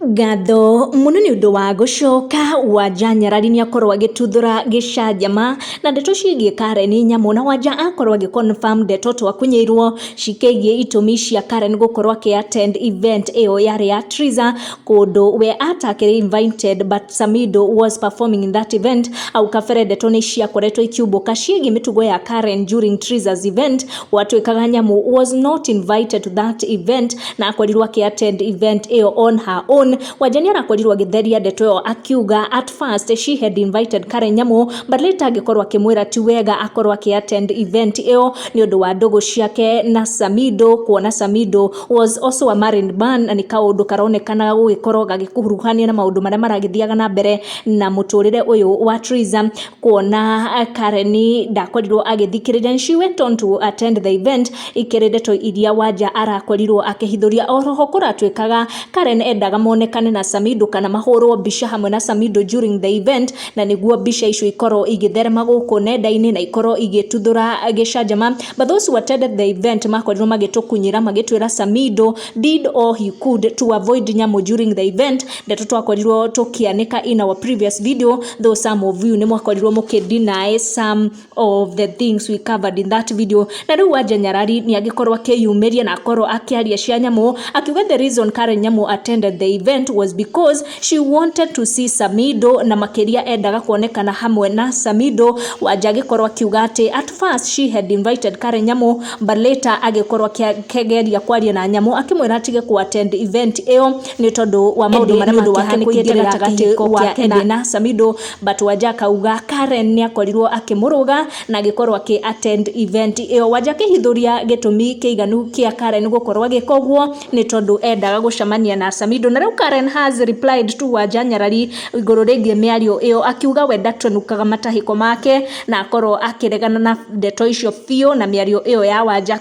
Ngatho mũno nĩ ũndũ wa gũcoka. Wanja Nyarari nĩ akorwo agĩtuthũra gĩcanjama na ndeto ciĩgiĩ Karen Nyamu, na Wanja akorwo agĩ confirm ndeto twakunyĩirwo cikĩgiĩ itũmi cia Karen gũkorwo akĩ attend event ĩyo yarĩ ya Triza, kũndũ we atakĩrĩ invited but Samido was performing in that event. Hau kabere ndeto nĩ ciakoretwo ikiumbũka ciĩgiĩ mĩtugo ya Karen during Triza's event. Gwatuĩkaga Nyamu was not invited to that event na akorirwo akĩ attend event ĩyo on her own. Wanja nĩ arakorirwo agĩtheria ndeto ĩyo akiuga at first she had invited Karen Nyamu, but later agĩkorwo akĩmwĩra ti wega akorwo akĩ attend event ĩyo nĩ ũndũ wa ndũgũ ciake na Samido, kuona Samido was also a married man na nĩ kaũndũ karonekana gũgĩkorwo gagĩkuruhania na maũndũ marĩa maragĩthiaga na mbere na mũtũrĩre ũyũ wa Triza. Kuona Karen ndakorirwo agĩthikĩrĩria and she went on to attend the event, ikĩrĩ ndeto iria Wanja arakorirwo akĩhithũria. Oroho kũratuĩkaga Karen endaga monekane na Samido kana mahũrwo mbica hamwe na Samido during the event, na nĩguo mbica icio ikorwo igĩtherema gũkũ nenda-inĩ na ikorwo igĩtuthũra gĩcanjama. But those who attended the event makorirwo magĩtũkunyĩra magĩtwĩra Samido did all he could to avoid Nyamu during the event, ndeto twakorirwo tũkĩanĩka in our previous video, though some of you nĩ mwakorirwo mũkĩ deny some of the things we covered in that video. Na rĩu Wanja Nyarari nĩ agĩkorwo akĩyumĩria na akorwo akĩaria cia Nyamu, akiuga the reason Karen Nyamu attended the event was because she wanted to see Samido, na makĩria endaga kuonekana hamwe na Samido. Wanja agĩkorwo akiuga atĩ at first she had invited Karen Nyamu, but later agĩkorwo akĩgeria kwaria na Nyamu akĩmwĩra atige ku attend event ĩyo nĩ tondũ wa maũndũ marĩa makĩhanĩkĩte gatagatĩ wake na Samido. But Wanja akauga Karen nĩ akorirwo akĩmũrũga na agĩkorwo akĩ attend event ĩyo. Wanja akĩhithũria gĩtũmi kĩiganu kĩa Karen gũkorwo agĩka ũguo nĩ tondũ endaga gũcemania na Samido. Na rĩu Karen has replied to Wanja Nyarari igũrũ rĩgiĩ mĩario ĩyo, akiuga we ndatenukaga matahĩko make na akorwo akĩregana na ndeto icio biũ na mĩario ĩyo ya Wanja.